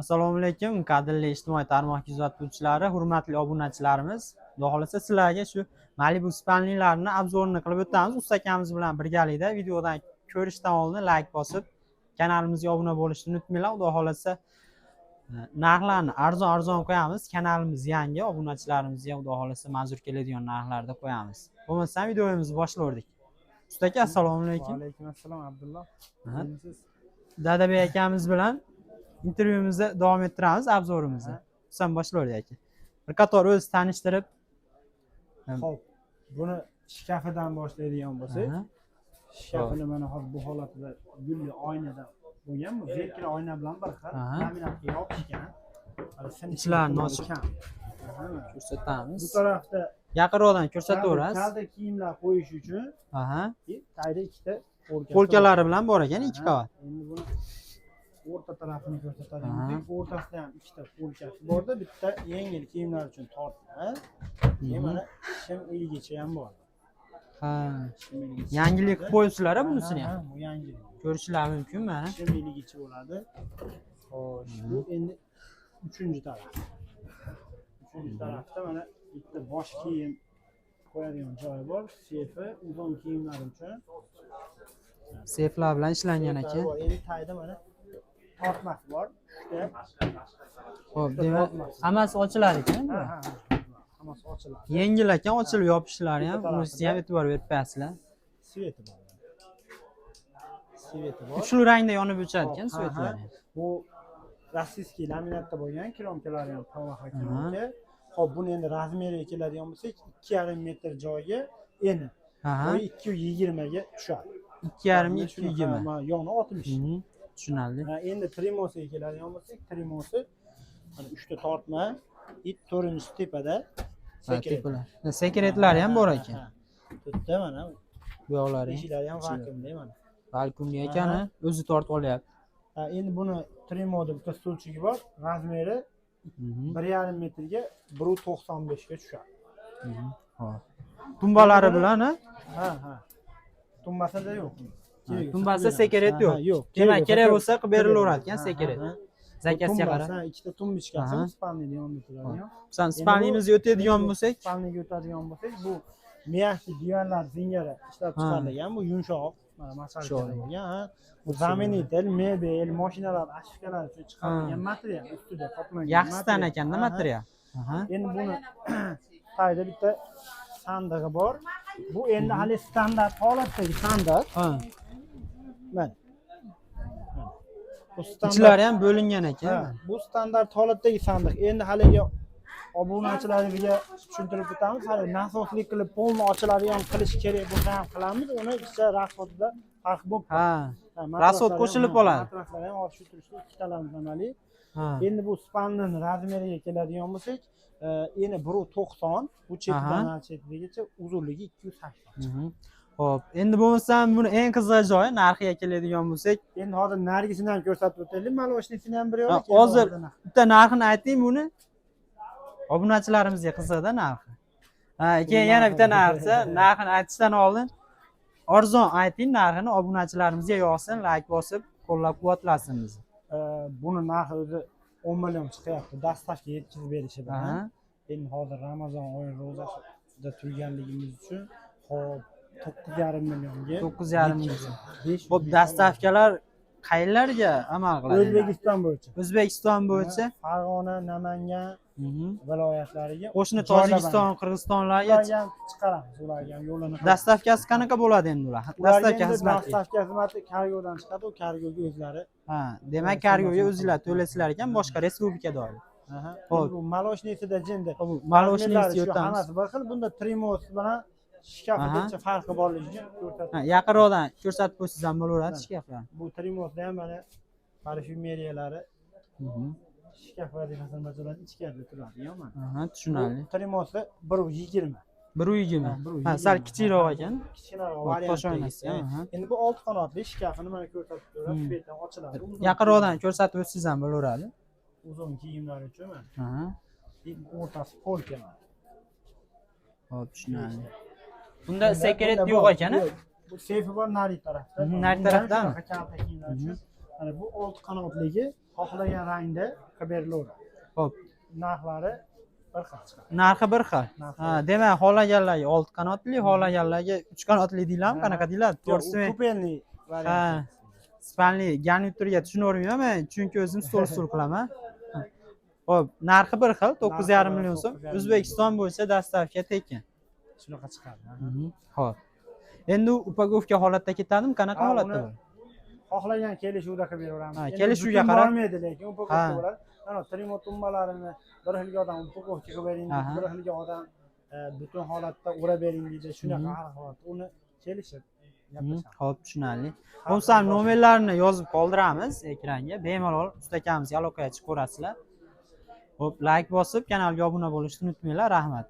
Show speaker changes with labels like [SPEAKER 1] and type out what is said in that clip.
[SPEAKER 1] Assalomu alaykum, qadrli ijtimoiy tarmoq kuzatuvchilari, hurmatli obunachilarimiz. Xudo xohlasa, sizlarga shu Malibu спальник larni обзор ini qilib o'tamiz. Usta akamiz bilan birgalikda. Videodan ko'rishdan oldin layk bosib, kanalimizga obuna bo'lishni unutmanglar. Xudo xohlasa, narxlarni arzon arzon qo'yamiz. Kanalimiz yangi, obunachilarimizga, xudo xohlasa, manzur keladigan narxlarda qo'yamiz. Bo'lmasam, videomizni boshlardik. Usta aka, assalomu alaykum.
[SPEAKER 2] Alaykum assalom, Abdulloh.
[SPEAKER 1] Aha.
[SPEAKER 2] Yaxshimisiz?
[SPEAKER 1] Dadabek akamiz bilan intervyumizni davom ettiramiz, обзор imizni. Sen boshlayver, aka. Bir qator o'zi tanishtirib.
[SPEAKER 2] Xo'p, buni shkafidan boshlaydigan bo'lsak, shkafini mana hozir bu holatida gulli oynadan bo'lgan, bu зеркало oyna bilan bir xil laminatga yopishgan. Hali sinish
[SPEAKER 1] Ichlarini
[SPEAKER 2] ehtimoli
[SPEAKER 1] ochib
[SPEAKER 2] kam. Aha.
[SPEAKER 1] ko'rsatamiz.
[SPEAKER 2] Bu tarafda
[SPEAKER 1] Yaqinroqdan ko'rsataverasiz.
[SPEAKER 2] Kalta kiyimlar qo'yish uchun tagida ikkita polkasi.
[SPEAKER 1] Полка lari bilan bor ekan, ikki qavat.
[SPEAKER 2] Endi buni o'rta tarafini ko'rsatadigan bo'lsak, o'rtasida ham ikkita polkasi borda, bitta yengil kiyimlar uchun tortma. Keyin mana shim ilgichi ham bor. Shim ilgichi.
[SPEAKER 1] Yangilik qilib qo'yibsizlar bunisini ham.
[SPEAKER 2] Ha, bu yangilik.
[SPEAKER 1] Ko'rishlar mumkin mana.
[SPEAKER 2] Shim ilgichi bo'ladi. Xo'sh, bu endi uchinchi taraf. Uchinchi tarafda mana bitta bosh kiyim qo'yadigan joyi bor. Seyfi uzun kiyimlar uchun.
[SPEAKER 1] Seyflar bilan ishlangan
[SPEAKER 2] Seyflari
[SPEAKER 1] ekan.
[SPEAKER 2] bor. Endi tagida mana tortmasi bor. Uchta.
[SPEAKER 1] Xo'p, demak, hammasi ochiladi ekan
[SPEAKER 2] Ha,
[SPEAKER 1] bu.
[SPEAKER 2] ha. Hammasi ochiladi.
[SPEAKER 1] Yengil ekan, ochilib yopishlari ham,
[SPEAKER 2] Bitta
[SPEAKER 1] unisiga ham
[SPEAKER 2] tarafida.
[SPEAKER 1] e'tibor berib qo'yasizlar.
[SPEAKER 2] Свет i bor. Свет i bor.
[SPEAKER 1] Uchli rangda yonib o'chadi ekan
[SPEAKER 2] Hop, ha,
[SPEAKER 1] свет lar.
[SPEAKER 2] ha. Bu российский laminatda bo'lgan, кромка lari ham ПВХ кромка. Xo'p, buni endi размер iga keladigan bo'lsak, 2,5 metr joyga eni. Bo'yi 2,20 ga tushadi.
[SPEAKER 1] 2,5 ga
[SPEAKER 2] Mana
[SPEAKER 1] ikki yigirma.
[SPEAKER 2] Ha, mana yoni 60.
[SPEAKER 1] Tushunarli.
[SPEAKER 2] Ha, endi trimosiga keladigan bo'lsak, trimosi mana uchta tortma, и to'rtinchisi tepada.
[SPEAKER 1] Ha, tepalar. Sekretlari ham bor ekan.
[SPEAKER 2] Ha, to'rtta mana.
[SPEAKER 1] Bu yoqlari ham.
[SPEAKER 2] Eshiklari ham vakuumli mana.
[SPEAKER 1] Vakuumli ekan, ha? O'zi tortib olyapti.
[SPEAKER 2] Ha, endi buni trimoda bitta stulchigi bor, размер i 1,5 metrga 1,95 ga tushadi.
[SPEAKER 1] Hop. Tumbalari bilan, ha?
[SPEAKER 2] Ha, tumbasida yo'q.
[SPEAKER 1] Ha, tumbasida sekret
[SPEAKER 2] Ha,
[SPEAKER 1] yo'q.
[SPEAKER 2] ha, yo'q.
[SPEAKER 1] Demak, kerak
[SPEAKER 2] bo'lsa
[SPEAKER 1] bo'lsa qilib berilaveradi ekan
[SPEAKER 2] Ha,
[SPEAKER 1] sekret.
[SPEAKER 2] ha, ha.
[SPEAKER 1] Заказ ga
[SPEAKER 2] Bu
[SPEAKER 1] qarab.
[SPEAKER 2] tumbasi, ha, ikkita тумбочка si спальный ni yonida turadigan.
[SPEAKER 1] San
[SPEAKER 2] Endi
[SPEAKER 1] спальный mizga o'tadigan bo'lsak,
[SPEAKER 2] Спальный ga o'tadigan bo'lsak, bu мягкий divanlar zingari ishlab chiqarilgan, bu yumshoq, mana мочалка
[SPEAKER 1] Yumshoq.
[SPEAKER 2] bo'lgan, ha. Bu заменитель mebel, mashinalar обшивка lar uchun chiqarilgan material, ustida qoplangan.
[SPEAKER 1] Yaxshisidan
[SPEAKER 2] material.
[SPEAKER 1] ekanda material.
[SPEAKER 2] Endi buni tagida bitta sandig'i bor. Bu endi hali standart holatdagi sandiq. Mana. Mana. Bu standart.
[SPEAKER 1] Ichlari ham bo'lingan ekan.
[SPEAKER 2] Ha, bu standart holatdagi sandiq. Endi haligi obunachilarimizga tushuntirib o'tamiz. Hali насос lik qilib polni ochiladigan qilish kerak bo'lsa ham qilamiz. Uni ichida расход ida farq bo'lib qoladi. Ha,
[SPEAKER 1] Расход
[SPEAKER 2] matraslar
[SPEAKER 1] qo'shilib
[SPEAKER 2] ham,
[SPEAKER 1] oladi.
[SPEAKER 2] Matraslar ham hozir shu turishda ikkitalamiz amaliy. Endi bu спальный ni размер iga keladigan bo'lsak, eni 1,90, bu chetidan nari chetigacha uzunligi 280.
[SPEAKER 1] Xo'p, endi bo'lmasam buni eng qiziq joyi narxiga keladigan bo'lsak,
[SPEAKER 2] Endi hozir narigisini ham ko'rsatib o'taylik, молочный sini ham bir yo'la.
[SPEAKER 1] Ha, hozir bitta narxini ayting buni. Obunachilarimizga qiziqda narxi. Ha, keyin yana bitta narsa, narxini aytishdan oldin arzon ayting narxini, obunachilarimizga yoqsin, layk bosib, qo'llab-quvvatlasin bizni.
[SPEAKER 2] Buni narxi o'zi 10 million chiqyapti, доставка yetkazib berishi bilan. Endi hozir Ramazon oyi ro'zasida turganligimiz uchun, hop, 9,5 millionga.
[SPEAKER 1] 9,5 million.
[SPEAKER 2] 500
[SPEAKER 1] Xo'p,
[SPEAKER 2] ming.
[SPEAKER 1] Доставка lar qayerlarga amal qiladi?
[SPEAKER 2] O'zbekiston bo'yicha.
[SPEAKER 1] O'zbekiston bo'yicha.
[SPEAKER 2] Farg'ona, Namangan viloyatlariga.
[SPEAKER 1] Qo'shni
[SPEAKER 2] joylagan.
[SPEAKER 1] Tojikiston, Qirg'izistonlarga
[SPEAKER 2] Ularga ham chiqaramiz, ularga ham yo'lini qilamiz.
[SPEAKER 1] Доставка si qanaqa bo'ladi endi ular?
[SPEAKER 2] Ularga
[SPEAKER 1] Доставка
[SPEAKER 2] endi
[SPEAKER 1] xizmati.
[SPEAKER 2] Доставка xizmati kargodan chiqadi, u kargoga o'zlari
[SPEAKER 1] Ha, demak,
[SPEAKER 2] Ha,
[SPEAKER 1] kargoga
[SPEAKER 2] summasini
[SPEAKER 1] o'zinglar
[SPEAKER 2] qiladi.
[SPEAKER 1] to'lasizlar ekan, boshqa respublika doir. Xo'p.
[SPEAKER 2] Bu молочный sida jindi.
[SPEAKER 1] Xo'p, молочный siga
[SPEAKER 2] Размер lari shu,
[SPEAKER 1] o'tamiz.
[SPEAKER 2] hammasi bir xil. Bunda trimos bilan shkafigacha farqi borligi uchun ko'rsatib.
[SPEAKER 1] Ha, yaqinroqdan ko'rsatib qo'ysangiz ham bo'laveradi shkaflarni.
[SPEAKER 2] Bu trimosda ham mana parfyumeriyalari shkaf vazifasini bajaradi, ichkarida turadi mana.
[SPEAKER 1] Aha, tushunarli.
[SPEAKER 2] Bu trimosi 1,20.
[SPEAKER 1] 1,20.
[SPEAKER 2] Ha, 1,20.
[SPEAKER 1] Ha, sal kichikroq ekan.
[SPEAKER 2] Kichkinaroq
[SPEAKER 1] Hop,
[SPEAKER 2] variant.
[SPEAKER 1] tosh oynasi, aha.
[SPEAKER 2] Endi bu olti qanotli shkafini mana ko'rsatib turadi, shu yerdan ochiladi. Uzun
[SPEAKER 1] Yaqinroqdan ko'rsatib o'tsangiz ham bo'laveradi.
[SPEAKER 2] Uzun kiyimlar uchun mana. O'rtasi полка mana.
[SPEAKER 1] Hop, tushunarli. Bunda sekret
[SPEAKER 2] Bunda
[SPEAKER 1] yo'q
[SPEAKER 2] bor,
[SPEAKER 1] ekan, a?
[SPEAKER 2] Yo'q. Bu seyfi bor narigi tarafda.
[SPEAKER 1] Nari
[SPEAKER 2] Bunda ham
[SPEAKER 1] tarafdami?
[SPEAKER 2] shunaqa kalta kiyimlar uchun. Mana bu olti qanotligi xohlagan rangda. Qilib berilaveradi. Narxlari bir xil chiqadi.
[SPEAKER 1] Narxi bir xil.
[SPEAKER 2] Narxi
[SPEAKER 1] Ha, demak, xohlaganlarga olti qanotli, xohlaganlarga uch qanotli deydilarmi,
[SPEAKER 2] Ha.
[SPEAKER 1] qanaqa deyiladi?
[SPEAKER 2] Yo'q,
[SPEAKER 1] To'g'risi
[SPEAKER 2] u
[SPEAKER 1] men
[SPEAKER 2] купельный variant.
[SPEAKER 1] Спальный garniturga tushunavermayman men, chunki o'zim stol stul qilaman. Xo'p, narxi bir xil, 9,5
[SPEAKER 2] Narxi
[SPEAKER 1] million so'm.
[SPEAKER 2] 9,5.
[SPEAKER 1] O'zbekiston bo'yicha доставка tekin.
[SPEAKER 2] Shunaqa chiqadi.
[SPEAKER 1] Xo'p. Endi u упаковка holatda ketadimi? Qanaqa
[SPEAKER 2] Ha,
[SPEAKER 1] holatda
[SPEAKER 2] uni
[SPEAKER 1] bo'ladi?
[SPEAKER 2] Xohlagan kelishuvda qilib beraveramiz.
[SPEAKER 1] Ha,
[SPEAKER 2] Endi
[SPEAKER 1] kelishuvga
[SPEAKER 2] butun
[SPEAKER 1] qarab.
[SPEAKER 2] Bormaydi, lekin упаковка bo'ladi. Mana trimo tumbalarini bir xilga odam упаковка qilib bering deydi, bir xilga odam butun holatda o'rab bering deydi. Shunaqa har holatda uni kelishib gaplashamiz.
[SPEAKER 1] Xo'p, tushunarli.
[SPEAKER 2] Har
[SPEAKER 1] Bo'lmasa
[SPEAKER 2] xil.
[SPEAKER 1] Nomerlarini yozib qoldiramiz ekranga. Bemalol usta akamizga aloqaga chiqib ko'rasizlar. Xo'p, layk bosib, kanalga obuna bo'lishni unutmanglar. Rahmat.